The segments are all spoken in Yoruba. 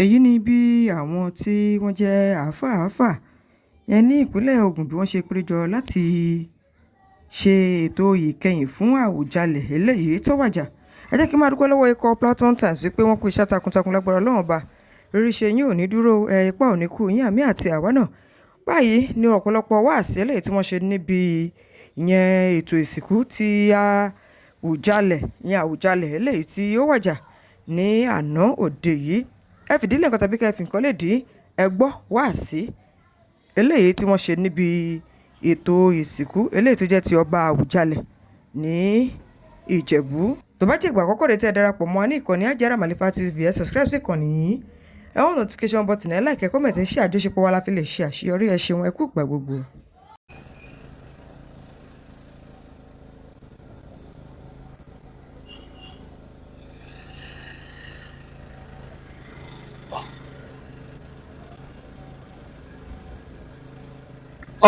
Èyí ni bí àwọn tí wọ́n jẹ́ àáfàá yẹn ní ìpínlẹ̀ Ògùn bí wọ́n ṣe péjọ láti ṣe ètò ìkẹyìn fún Àwùjalẹ̀ eléyìí tó wàjà. Ẹ jẹ́ kí n máa dúpẹ́ lọ́wọ́ ikọ̀ Platform Times wípé wọ́n kú iṣẹ́ takuntakun lágbára Ọlọ́run Ọba. Rírí ṣe yín ò ní dúró, ẹ ipá ò ní kú yín, àmì àti àwa náà. Báyìí ni ọ̀pọ̀lọpọ̀ wáàsí eléyìí tí wọ́n ṣe níbi ìyẹn ètò ìsìnkú ti Àwùjalẹ̀, ìyẹn Àwùjalẹ̀ eléyìí tí ó wàjà ní àná òde yìí. Ẹ fìdílé nǹkan tàbí kí ẹ fi nǹkan lédìí, ẹ gbọ́ wáàsí eléyìí tí wọ́n ṣe níbi ètò ìsìnkú eléyìí tó jẹ́ ti ọba Àwùjalẹ̀ ní Ìjẹ̀bú. Tó bá jẹ́ ìgbà àkọ́kọ́ rẹ̀ tí ẹ darapọ̀ mọ́ wa ní ìkànnì Hajara Malifa TV, ẹ subscribe sí ìkànnì yìí, ẹ on notification button, ẹ like, ẹ comment, ẹ share. Àjọṣepọ̀ wa la fi lè ṣe àṣeyọrí. Ẹ ṣeun, ẹ kú ìgbà gbogbo.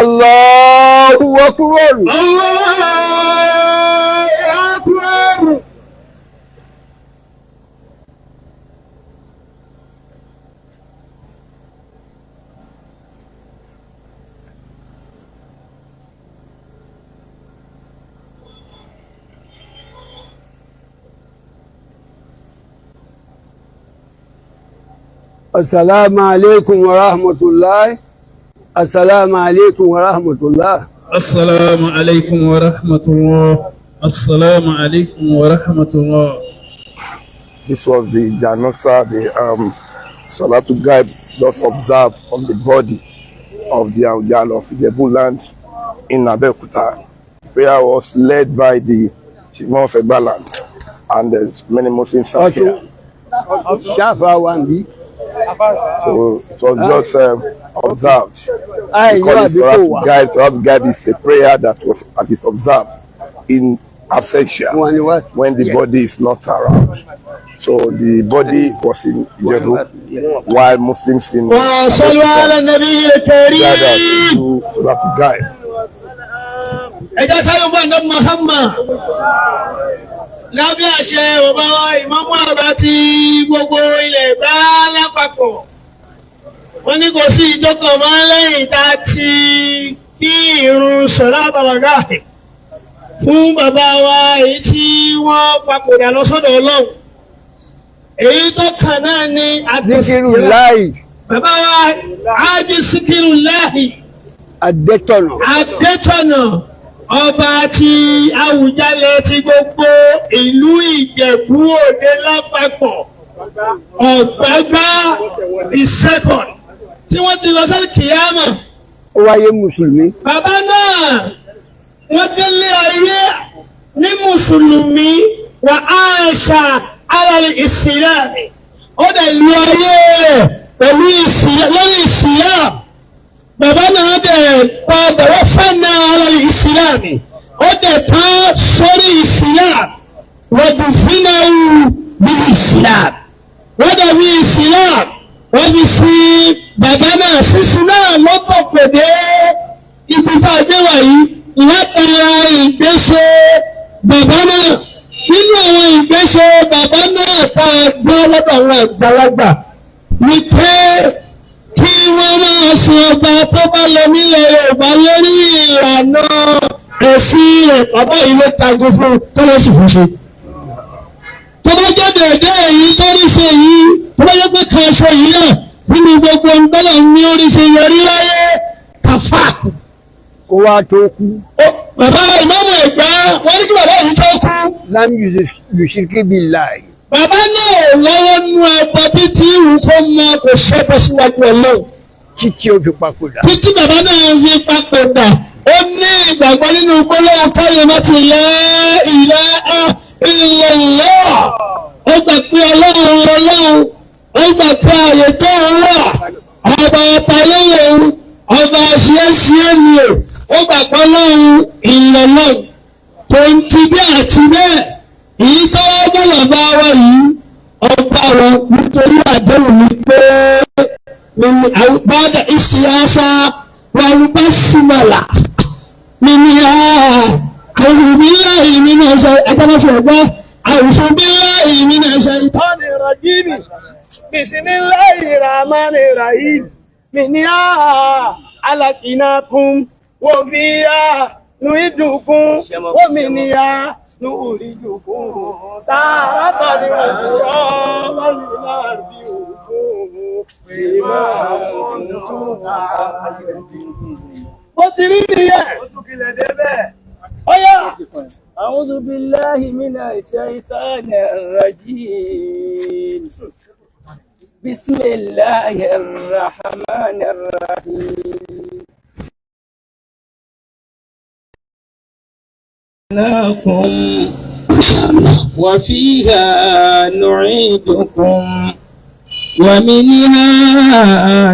Allahu Akbar. Allahu Akbar. Assalamu alaikum wa rahmatullah. Assalamu alaikum wa rahmatullah. Assalamu alaikum wa rahmatullah. Assalamu alaikum wa rahmatullah. This was the Janosa, the Salatu Gaib just observed on the body of the Awujale of Ijebu land in Abeokuta. Prayer was led by the Chief of Egbaland, and there's many Muslims are here. Ọtún ṣáfà wa ń bí. So it was just observed. Àìyọ́ We call it àbí kò Salatu wá. Gaib. Salatu Gaib is a prayer that is observed in absentia, Wọ́n ní wá. when the body is not around. So the body was in Ijebu, while Muslims in وصلوا على Abeokuta النبي gathered الكريم. to do Salatu Gaib. Ẹ jẹ́ ká yóò bá ní Muhammad lábẹ́ àṣẹ bàbá wa ìmáàmù àgbà ti gbogbo ilẹ̀ bá lápapọ̀. Wọ́n ní kò sí ìjókòó mọ́ lẹ́yìn tá a ti kí irun sọ̀rọ̀ àbàlàgà fún bàbá wa èyí tí wọ́n papòdà lọ sọ́dọ̀ Ọlọ́run. Èyí tó kàn náà ni Zikiru láì bàbá wa Hájì Síkírù Láhì Adétọ̀nà. Adétọ̀nà ọba ti Àwùjalẹ̀ ti gbogbo ìlú Ìjẹ̀bú Òde lápapọ̀, Ọ̀gbágbá the second tí wọ́n ti lọ sẹ́lẹ̀ kìyàmà. Ó wáyé Mùsùlùmí. Bàbá náà wọ́n délé ayé ní Mùsùlùmí wà áṣà alàlẹ́ ìsìlámì. Ó dẹ̀ lu ayé rẹ̀ pẹ̀lú lórí ìsìlámù. Bàbá náà dẹ̀ padà wọ́n fẹ́nà alàlẹ́ ìsìlámì. Ó dẹ̀ tán sórí ìsìlámù. Wọ́dùfínàwù bí ìsìlámù. Wọ́n dẹ̀ fi ìsìlámù. Wọ́n fi sí bàbá náà sísun náà lọ́tọ̀ pèdé ibi tá a gbé wà yìí látara ìgbésẹ̀ bàbá náà. Nínú àwọn ìgbésẹ̀ bàbá náà tá a gbọ́ lọ́dọ̀ àwọn àgbàlagbà ni pé kí wọ́n máa sin ọba tó bá lọ nílẹ̀ Yorùbá lórí ìlànà ẹ̀sìn rẹ̀. Bàbá yìí ló tagun fún un tó lọ́ sì fún ṣe. Tó bá jẹ́ dẹ̀dẹ́ èyí tó rí ṣe yìí, tó bá jẹ́ pé kan ṣe yìí náà nínú gbogbo ńdọ́là ní orí ṣe yọrí láyé kàfáàkù. Kó wá tó kú. Bàbá ìmáàmù Ẹ̀gbá wọ́n ní kí bàbá yìí tó kú. Lam yushrik billahi. Bàbá náà ò lọ́wọ́ nú ẹbọ bí tí ìwù kó mọ, kò ṣẹ́bọ síwájú Ọlọ́run. Títí ó fi papòdà. Títí bàbá náà fi papòdà, ó ní ìgbàgbọ́ nínú gbólóhùn kalimati la ilaha illallah. Ó gbà pé Ọlọ́run lọ́lọ́run, ó gbà pé ààyè tó ń wà ọba ọba lóhùn, ọba ṣíẹ́ṣíẹ́ ni o. Ó gbà pé Ọlọ́run ìlọ́lọ́run tó ń ti bí àti bẹ́ẹ̀. Èyí tó wá gbọ́dọ̀ bá wa yìí ọba wọn nítorí àdéhùn ni pé bàdà ìsìyàsá wàlúbásímàlà mímí àwùjọ ìmínà ṣe ẹgbẹ́ ṣe ẹgbẹ́ àwùjọ ìmínà ṣe ìtọ́ni rajimi. Bismillahi rahmani rahim. Minha alakinakum wa fiha nu'idukum wa minha nukhrijukum taratan ukhra wa nunabbi'ukum bima kuntum ta'malun. Ó ti rí nìyẹn. Ọ̀yá. أعوذ بالله من الشيطان الرجيم بسم الله الرحمن الرحيم لكم وفيها نعيدكم ومنها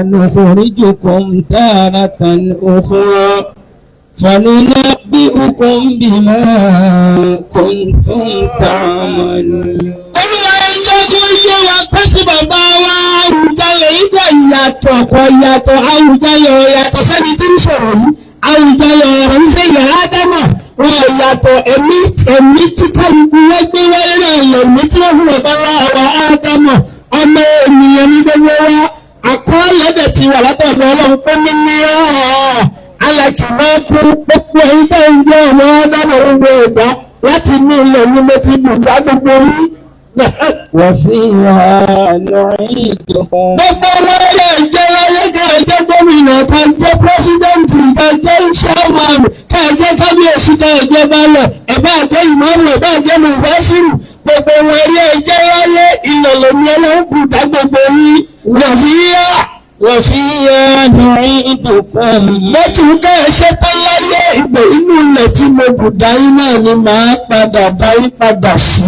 نخرجكم تارة أخرى فننبئكم بما كنتم تعملون. Olúwa ẹ jẹ́ kó yé wa pé tí bàbá wa Àwùjalẹ̀ yìí kò yàtọ̀, kò yàtọ̀. Àwùjalẹ̀ ò yàtọ̀ sẹ́ni tí ń sọ̀rọ̀ yìí. Àwùjalẹ̀ ọ̀rọ̀ ń ṣe yàrá dámà wọn ò yàtọ̀. Ẹ̀mí ẹ̀mí tí kálukú wọ́n gbé wáyé náà lẹ̀mí tí wọ́n fún bàbá wa àwọn ádámà. Ọmọ ènìyàn ní gbogbo wa. Àkọọ́lẹ̀ dẹ̀ ti wà látọ̀dọ̀ Ọlọ́run pé mímí alákìmọ́ kún gbogbo ẹ̀yin tó ń jẹ́ ọmọ ádámà, gbogbo ẹ̀dá, láti inú ilẹ̀ ni mo ti bù dá gbogbo yín. وفيها نعيدهم. Gbogbo ọlọ́yẹ ìjẹ́ láyé, ká ẹ jẹ́ gómìnà, ká ẹ jẹ́ president, ká ẹ jẹ́ chairman, ká ẹ jẹ́ kábíyèsí, ká ẹ jẹ́ baálẹ̀, ẹ bá jẹ́ ìmáàmù, ẹ bá jẹ́ mùfásírù, gbogbo wọn eré ẹjẹ́ láyé, ìlọ̀lọ̀ ni Ọlọ́run kù dá gbogbo yín wọ̀fíyà. وفيها نعيدكم. Lẹ́tù ká ẹ ṣe tán láyé, ìgbè inú ilẹ̀ tí mo bù dá yín náà ni màá padà dá yín padà sí,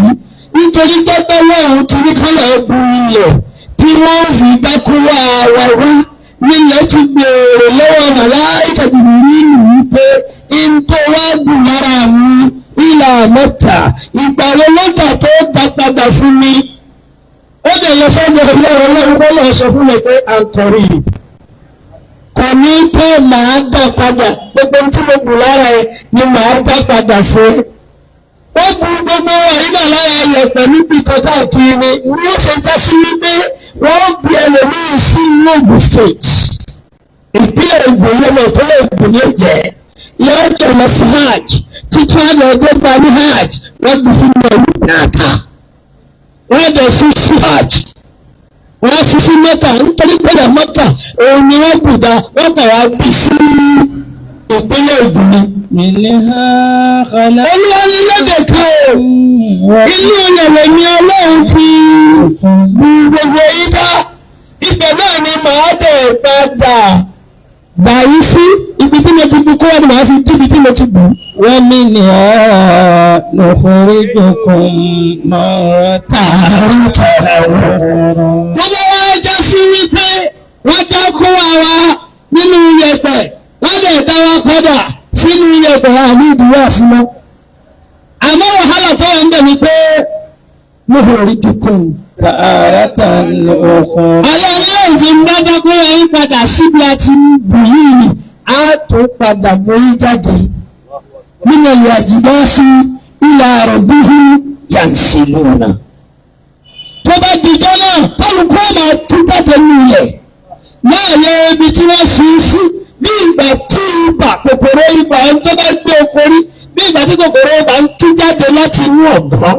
nítorí gbọ́dọ̀ lọ́run ti ní kọ́lọ̀ bu ilẹ̀ tí wọ́n fi dákúwá wa wá nílẹ̀ ti gbèrò lọ́wọ́ màláìkà Jìbìrìlù wípé n tó wá bù lára mi ìlà mẹ́ta, ìgbà wo lọ́dà tó dá padà fún mi? Ó dẹ̀ lọ fẹ́ mi ọlọ́run, ọlọ́run kó lọ sọ fún mi pé à ń kọrí kò ní pé màá dá padà. Gbogbo ohun tí mo bù lára ẹ ni màá dá padà fún ẹ. Ó bu gbogbo àyíká lára yẹ̀pẹ̀ níbi kan káàkiri ni ó ṣe já sí wípé wọ́n bí ẹlòmíì sí Ògùn State, ìpínlẹ̀ Ògùn yẹn lọ, ìpínlẹ̀ Ògùn ní òjẹ́ yóò dẹ̀ lọ fún hajj títí wọn lọ dé bá ní hajj, wọ́n bí fún mẹ́lú nàka, wọ́n dẹ̀ sí sí hajj, wọ́n fi sí Mẹ́kà, nítorí pẹ̀lú Mẹ́kà òun ni wọ́n bùdá, wọ́n kà wá bí sí ìpínlẹ̀ Ògùn ni. منها خلقكم. Olúwa ní lọ́dẹ̀ kan o, inú ìyẹ̀wò ni Ọlọ́run ti bu gbogbo yín dá, ibẹ̀ náà ni màá dẹ̀ padà dà yín sí. Ibi tí mo ti bu kó wá ni màá fi débi tí mo ti bù. ومنها نخرجكم مرة أخرى. Gbogbo wa já sí wípé wọ́n dá kó wa wá nínú iyẹ̀pẹ̀, wọ́n dẹ̀ dá wa padà sínú iyẹ̀pẹ̀, àní ìdíwọ́ àfúnmọ́. Àmọ́ wàhálà tó wà ń bẹ̀ ni pé mo rí dúkùn. تارة أخرى. Ọlọ́run yóò ti ń bá dákó yín padà síbi àti bù yìí ni a tó padà mú yín jáde. Nínú ìyá àjìdá sí ilà àròbíhù yànsìlúnà. Tó bá dijọ́ náà, kálukú ọmọ tún jáde ní ilẹ̀. Láàyè ibi tí wọ́n sì ń sí bí ìgbà tí ibà kòkòrò ibà, ẹni tó bá gbé okòrí, bí ìgbà tí kòkòrò ibà ń tú jáde láti inú ọ̀gbọ́n,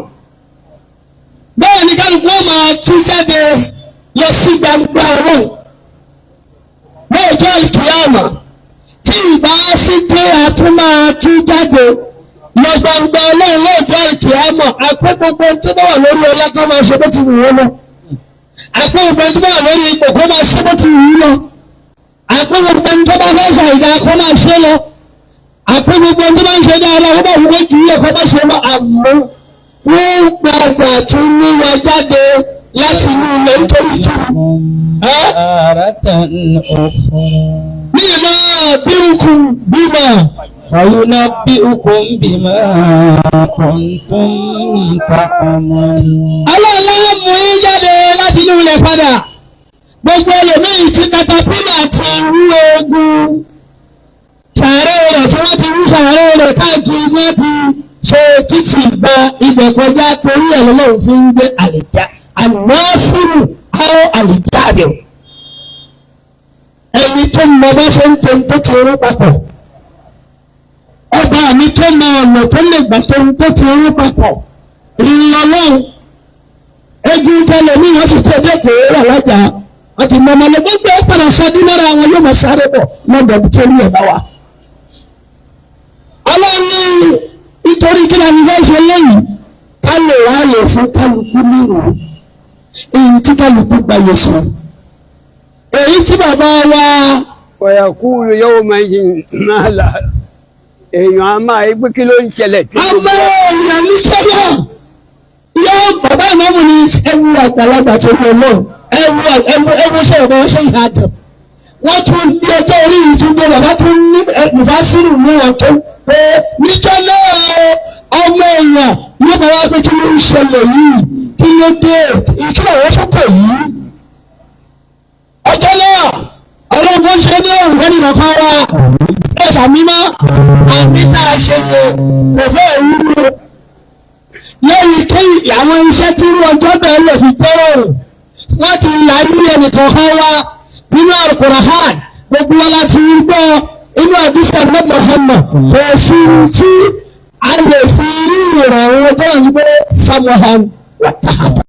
bẹ́ẹ̀ ni kálukú ó máa tú jáde lọ sí gbangba ọ̀run lóòjọ́ ìkìyàmà. Tí ìbá sí pé a tún máa tú jáde lọ gbangba Ọlọ́run lóòjọ́ ìkìyàmà, àpé gbogbo tó bá wà lórí ọlá kó máa ṣe bó ti wù wọ́n lọ, àpé gbogbo tó bá wà lórí ipò kó máa ṣe bó ti wù ú lọ, àpé gbogbo tó bá fẹ́ ṣàìdá kó máa ṣe lọ, àpé gbogbo tó bá ń ṣe dáadáa kó bá wù kó jù ú lọ kó máa ṣe lọ. Àmọ́ wọ́n padà tún mú wa jáde láti inú ilẹ̀ nítorí kí تارة أخرى. ní ìmọ̀ bínkù bímọ. فينبئكم بما كنتم تعملون. Ọlọ́ọ̀lá mú yín jáde láti inú ilẹ̀ padà. Gbogbo ẹlòmíì tí katapila ti wú ogun sàárè rẹ̀, tí wọ́n ti wú sàárè rẹ̀ káàkiri, wọ́n ti ṣe títì gba ibẹ̀ kọjá, torí ẹ̀ lọ́lọ́run fi ń gbé àlèjá àlùmọ́sùrù Àwọn àlùjáde ẹni tó mọ bá ṣe ń tó tó ti rú papọ̀, ọba mi tó mọ ọ̀nà tó lè gbà tó tó ti rú papọ̀ ìlọlọ́run. Egun tẹlẹ ní wọ́n ti tó dẹ́kun rẹ̀ lájà, wọ́n ti mọ ọmọlẹ gbogbo ẹ̀ padà ṣáájú lára àwọn yóò máa sáré bọ̀ lọ́dọ̀ ibi tó rí ẹ̀ bá wa. Ọlọ́run ní nítorí kí la ní fẹ́ ṣe lẹ́yìn ká lè ráàyè fún kálukú nírò èyí tí kálukú gbayè sọ. Èyí tí bàbá wa Wàyàkúrú yóò máa yin máa là èèyàn á máa gbé kí ló ń ṣẹlẹ̀ tí ọmọ èèyàn ní sọ́yà yóò bàbá ìmọ̀mù ní ẹwu àgbàlagbà tó lọ lọ ẹwu ẹwu ẹwu ṣe ọ̀bọ ṣe ìhà dùn. Wọ́n tún ní ọjọ́ orí yìí tún gbé bàbá tún ní mùfásírù ní wọn tó pé níjọ́ náà ọmọ èèyàn yóò bá wá pé kí ló ń ṣẹlẹ̀ yìí, kí ló dé, kí làwọn tó kọ̀ yìí. Ọjọ́ náà ọlọ́gbọ́n ṣe ní òun fẹ́ nìkan kan wá ẹ̀ ṣàmímọ́ àmì tá a ṣe ṣe kò fẹ́ wúlò lẹ́yìn kí àwọn iṣẹ́ tí irú ọjọ́ bẹ́ẹ̀ lè fi tẹ́rọ̀rùn wọ́n ti láyé ẹnìkọ̀ọ̀kan wá nínú Al-Qur'an, gbogbo wa láti rí gbọ́ inú àdúgbò náà Muhammad kò sí tí a lè fi rí ìrọ̀rùn ọjọ́ yìí pé samuhan wàtàhàtà.